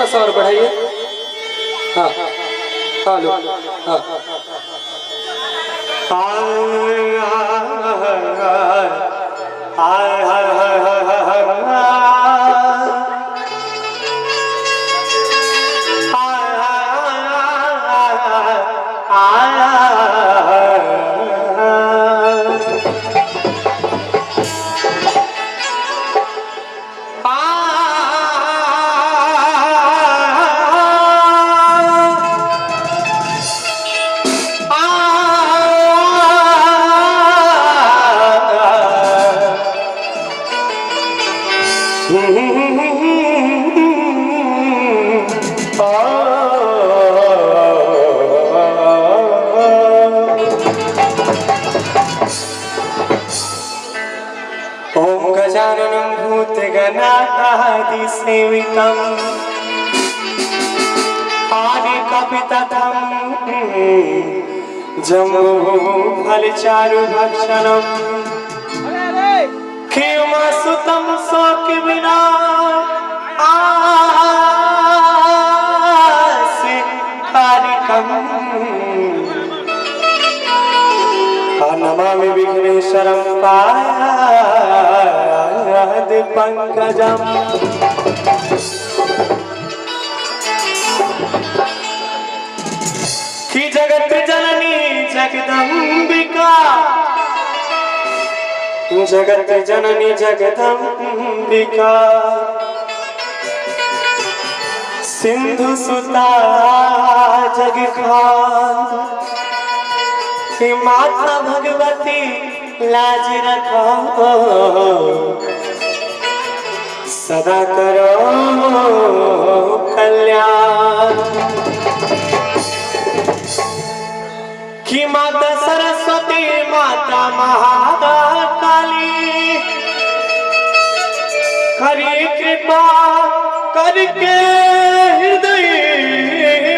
थोड़ा सा और बढ़ाइए। हाँ हेलो हाँ। ॐ गजाननं भूतगणादिसेवितम् आदिकपितथं जम्बूफलचारुभक्षणम् किमसुतं शोकविना आसि कारिकम् नमामि विघ्नेश्वरं पाद पंकजम्। कि जगत जननी जगदम्बिका, जगत जननी जगदम्बिका, सिंधु सुता जग खान, माता भगवती लाज रखो, सदा करो कल्याण। कि माता सरस्वती माता महाकाली, करी कृपा करके हृदय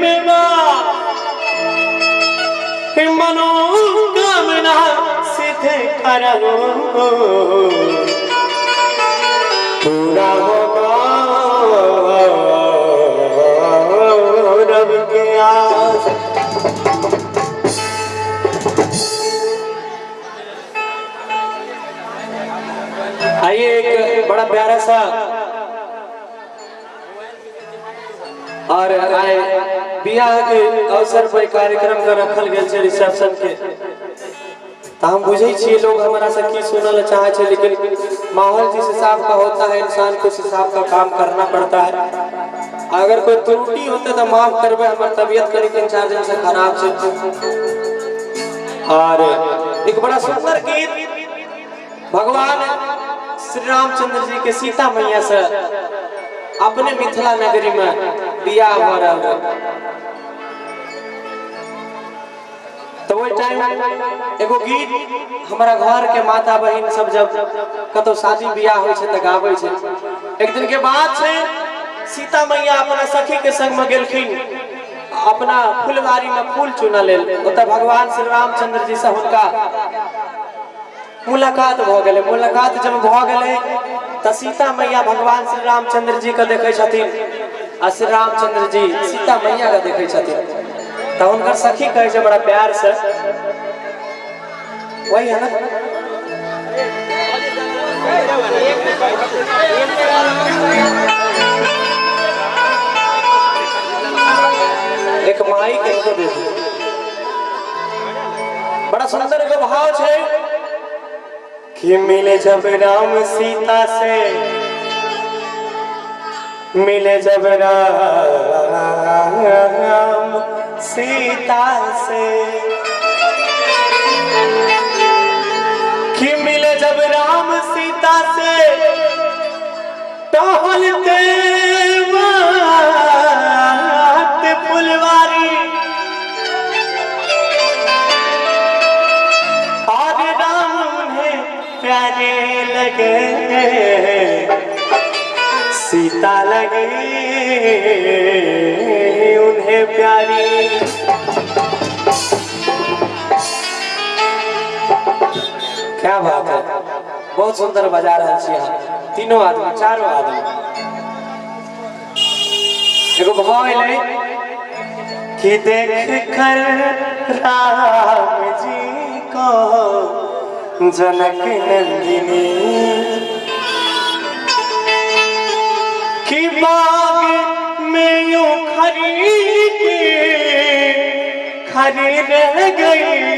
में मनोकामना सिद्ध करो, पूरा होगा रब के आस। आइए एक बड़ा प्यारा सा और आए बियाह के अवसर पर कार्यक्रम के रखल गेल छै रिसेप्शन के, तो हम बुझे छियै लोग हमारा से की सुनल चाहे छै, लेकिन माहौल जिस हिसाब का होता है इंसान को उस हिसाब का काम करना पड़ता है। अगर कोई त्रुटि होते तो माफ करबे, हमर तबियत कनी 3-4 दिन से खराब छै। और एक बड़ा सुंदर गीत भगवान श्री रामचंद्र जी के सीता मैया से अपने मिथिला नगरी में बियाह भ रहल रहे, तो ओहि टाइम एगो गीत हमारा घर के माता बहिन सब जब कतौ शादी बियाह होइ छै तऽ गाबै छै। एक दिन के बात छै, सीता मैया अपना सखी के संग में गेलखिन अपना फुलवारी में फूल चुनऽ लेल। ओतऽ भगवान श्री रामचंद्र जी से हुनका मुलाकात भऽ गेलै। मुलाकात जब भऽ गेलै तऽ सीता मैया भगवान श्री रामचंद्र जी के देखै छथिन आ श्री रामचंद्र जी सीता मैया के देखै छथिन, तऽ हुनकर सखी कहै छै बड़ा प्यार से, वही है ना, एक माई के इनको दे दी। बड़ा सुंदर एगो भाव छै कि मिले जब राम सीता से, मिले जब राम सीता से, कि मिले जब राम सीता से टहलते वक्त फुलवारी, और राम उन्हें प्यारे लगे, सीता लगी उन्हें प्यारी। क्या बात है, बहुत सुंदर बजा रहल छी अहाँ तीनों आदमी, चारों आदमी। एगो भाव एलै कि देख कर राम जी को जनक नंदिनी कि बाग में यूं खरी खरी रह गई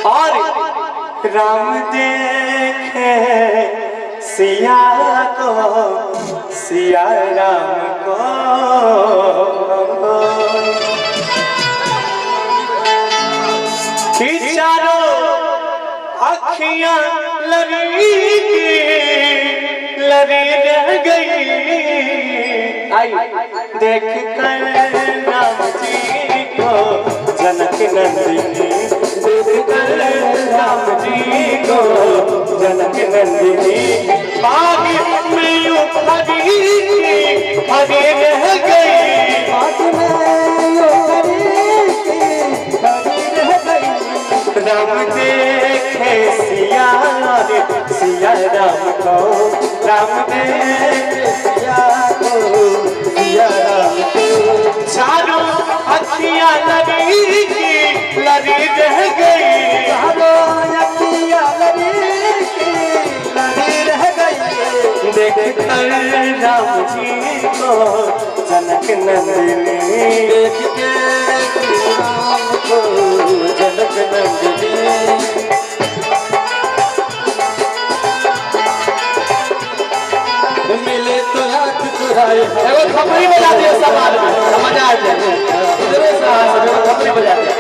और राम देखे सिया को सिया राम को कि चारों अखियां लड़ी लड़ी रह गई आई देख कर राम जी को जनक नंदिनी देख कर राम जी को जनक नंदिनी बाग में यूं खड़ी खड़ी रह गई बाग में यूं खड़ी खड़ी रह गई राम देखे सिया रे सिया राम को राम देखे सिया को सिया राम को चारों अखियां लड़ी लड़ी रह गई चारों अखियां लड़ी लड़ी रह गई देख कर राम जी को जनक नंदिनी देख के राम को जनक नंदिनी मिले तो हाथ चुराए एगो थपड़ी बजा दियो सब आदमी तो मजा आ जाए इधरे से हाँ सब एगो थपड़ी बजा दियो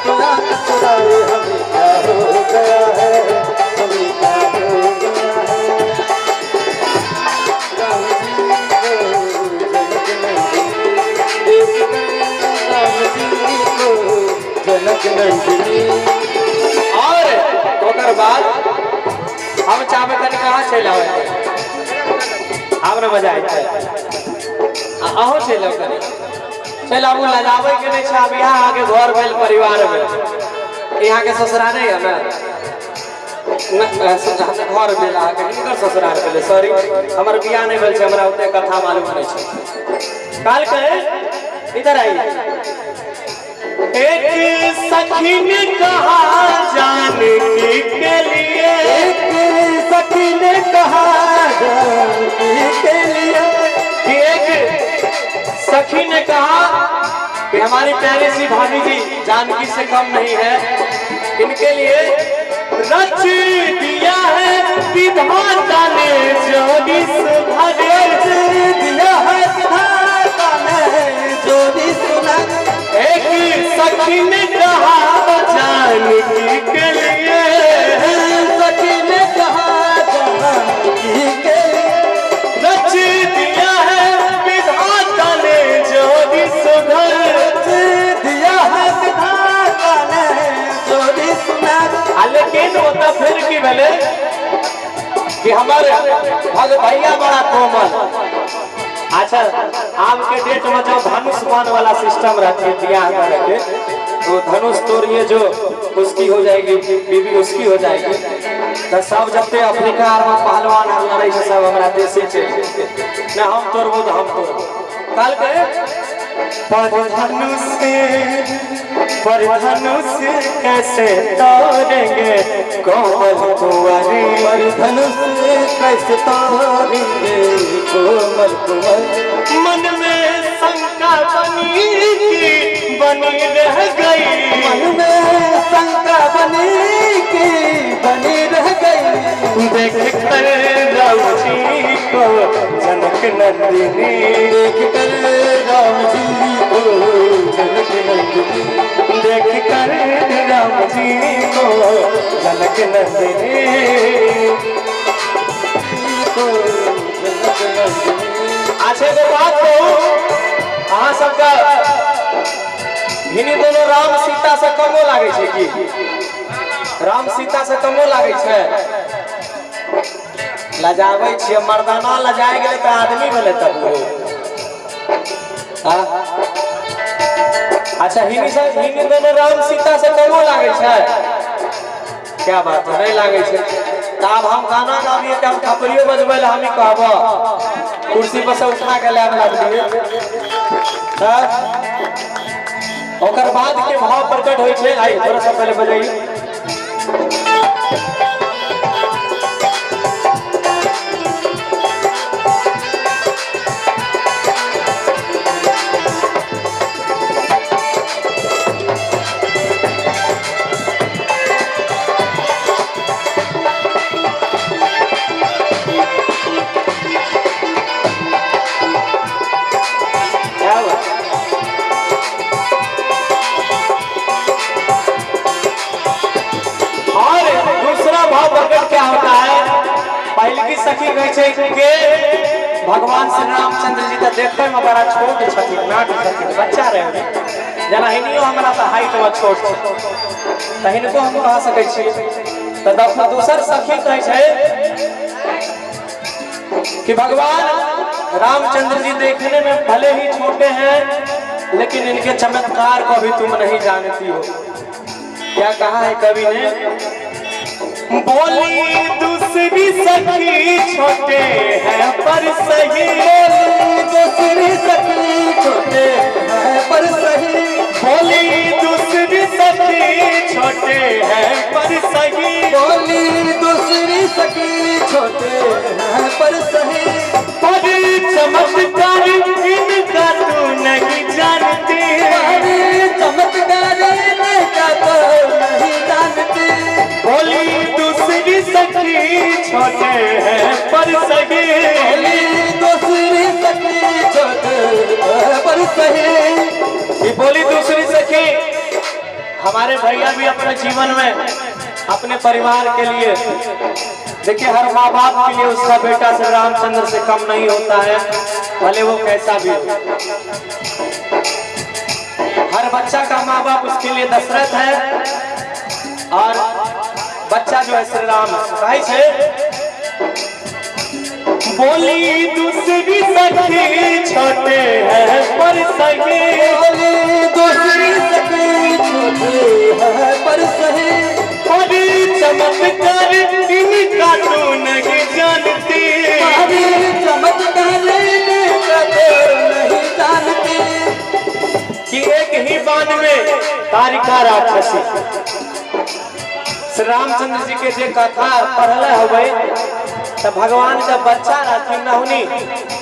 तो हाथ चुराए हमें क्या हो गया है हमें क्या हो गया है राम जी को जनक नंदिनी देख कर राम जी को जनक नंदिनी और ओकर बाद हम चाहबे तनी कहाँ चलि आबै आब ने मजा आइ अहूँ चलि आउ कनी चलि आबू लजाबै के नहि छै आब यहाँ अहाँके घर भेल परिवार भेल यहाँ के ससुराल नहीं है ना घर भेल अहाँके हिनकर ससुराल भेलै सॉरी हमर बियाह नहि भेल छै हमरा ओते कथा मालूम नहि छै कहलकै इधर आइए एक सखी ने कहा जानकी के लिए एक सखी ने कहा जानकी के लिए कि एक सखी ने कहा कि हमारी प्यारी सी भाभी जी जानकी से कम नहीं है इनके लिए रच दिया है विधाता ने जोड़ी सुभरे दिया है विधाता ने जोड़ी सुना एक सखी ने कहा जानकी के लिए सखी ने कहा जानकी के लिए रच दिया है विधाता ने जोड़ी सुभर रच दिया है विधाता ने जोड़ी सुना आ लेकिन ओतऽ फिर की भेलै कि हमर भग भैया बड़ा कोमल अच्छा आब के डेट में जो धनुष बाण वाला सिस्टम रहती है बियाह करे के तो धनुष तोड़िए जो उसकी हो जाएगी बीबी उसकी हो जाएगी तो सब जते अफ्रीका आर में पहलवान आर लड़ै छै सब हमरा देशे छै ना हम तोड़बो तो हम तोड़बो कहलकै पर धनुष कैसे तोड़ेंगे कोमल कुंवरी पर धनुष कैसे तोड़ेंगे कोमल कुंवर मन में शंका बनी की बनी रह गई मन में शंका बनी की बनी रह गई देख कर राम जी को जनक नंदिनी देख कर राम जी को जनक नंदिनी देख कर राम जी को जनक नंदिनी को जनक नंदिनी अच्छा एगो बात कहू अहाँ सबके हिनी दोनों राम सीता से कमो लागै छै की राम सीता से कमो लागै छै लजाबै छियै मर्दाना लजाय गेलै तऽ आदमी भेलै तब ओ हाँ? अच्छा हिनी से हिनी दोनों राम सीता से कमो लागै छै क्या बात है नहीं लागै छै तऽ आब हम गाना गाबियै तऽ हम थपड़ियो बजबै लए हमही कहब कुर्सी पर से उठा के लाबि लागलियै। तऽ ओकर बाद के भाव प्रकट होइ छै। आइ थोड़ा सा पहिले बजाइए। क्या हुआ? और दूसरा भाव प्रकट क्या होता है? पहले की सखी कहै छै के भगवान श्री रामचंद्र जी तऽ देखै में बड़ा छोट छथिन, नाट छथिन, बच्चा रहे जेना हिनियो हमरा तऽ हाइट में छोट छै, तऽ हिनको हम कह सकै छी। तऽ दोसर सखी कहै छै कि भगवान रामचंद्र जी देखने में भले ही छोटे हैं, लेकिन इनके चमत्कार को भी तुम नहीं जानती हो। क्या कहा है कवि ने? बोली दूसरी सखी छोटे हैं पर सही, बोली दूसरी सखी छोटे हैं पर सही, बोली दूसरी सखी छोटे हैं पर सही, बोली दूसरी सखी छोटे हैं पर सही, पर चमत्कार इनका तू नहीं जानती, पर चमत्कार इनका तो नहीं जानती। बोली दूसरी सखी छोटे हैं पर सही, बोली दूसरी सखी छोटे हैं पर सही। ये बोली दूसरी सखी। हमारे भैया भी अपने जीवन में अपने परिवार के लिए, देखिए हर माँ बाप के लिए उसका बेटा श्री रामचंद्र से कम नहीं होता है, भले वो कैसा भी हो। हर बच्चा का माँ बाप उसके लिए दशरथ है और बच्चा जो है श्री राम है। कहै छै बोली दूसरी सखी छोटे हैं पर सही, बोली दूसरी सखी छोटे हैं पर सही, पर चमत्कार इनका तू नहीं जानती, पर चमत्कार इनका तो नहीं जानती। कि एक ही बाण में तारिका राक्षसी। श्री रामचंद्र जी के जे कथा पढ़ले होबै तऽ भगवान जब बच्चा रहथिन न हुनी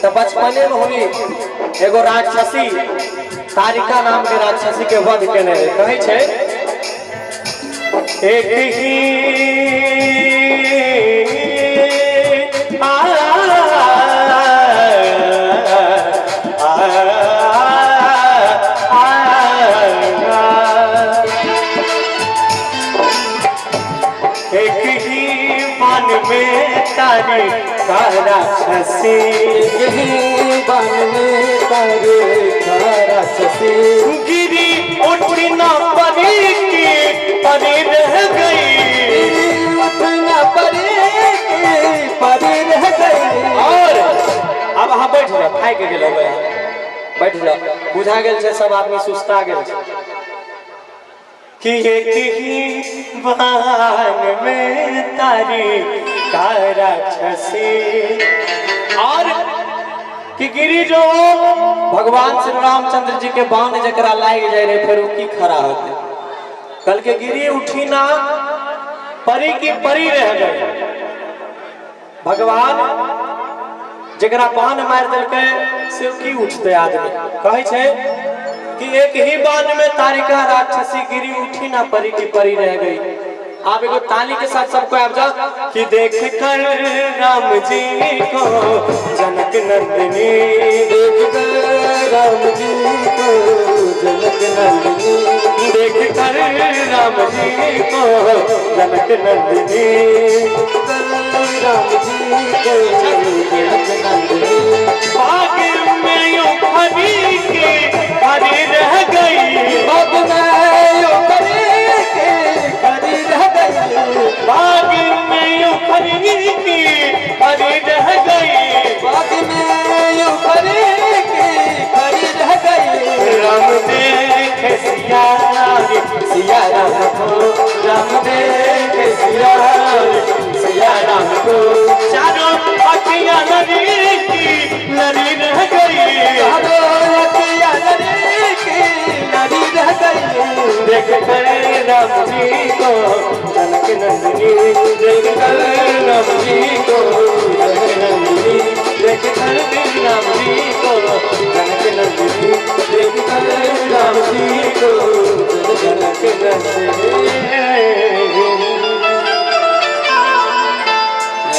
तऽ बचपने में हुनी एगो राक्षसी तारिका नाम के राक्षसी के वध केने रहे। कहै छै एक ही आ, आ, आ, आ, एक ही वन में तारिका राक्षसी, यही वन में तारिका राक्षसी, गिरी उठी ना परी की परी रह गई, उठना परी की परी रह गई। और अब अहाँ बैठ जाओ, थाकि गेल होबै अहाँ, बैठ जाओ, बुझा गेल छै सब आदमी सुस्ता गेल छै। कि एक ही वन में तारिका राक्षसी, और कि गिरी जो भगवान श्री रामचंद्र जी के बाण जकरा लागि जाय रहे फेर ओ की खड़ा होते। कल के गिरी उठी ना परी की परी रह गई। भगवान जकरा बाण मारि देलकै से की उठते आदमी। कहै छै कि एक ही बाण में तारिका राक्षसी गिरी उठी ना परी की परी रह गई। आप एगो ताली के साथ सबको आबि जाओ कि देख कर राम जी को जनक नंदिनी, देख कर राम जी को जनक नंदिनी, देख कर राम जी को जनक नंदिनी, राम जी को जनक नंदिनी, बाग में यूं हरी की हरी रह गई, बाग में यूं हरी की हरी रह गई, बाग में यूं हरी की हरी रह गई, बाग में यूं हरी की हरी रह गई। राम देखे सिया सिया राम हो, राम देखे सिया, सिया राम। देख कर राम जी को जनक नंदिनी, देख कर राम जी को जनक नंदिनी, देख कर राम जी को जनक नंदिनी, देख कर राम जी को जनक नंदिनी।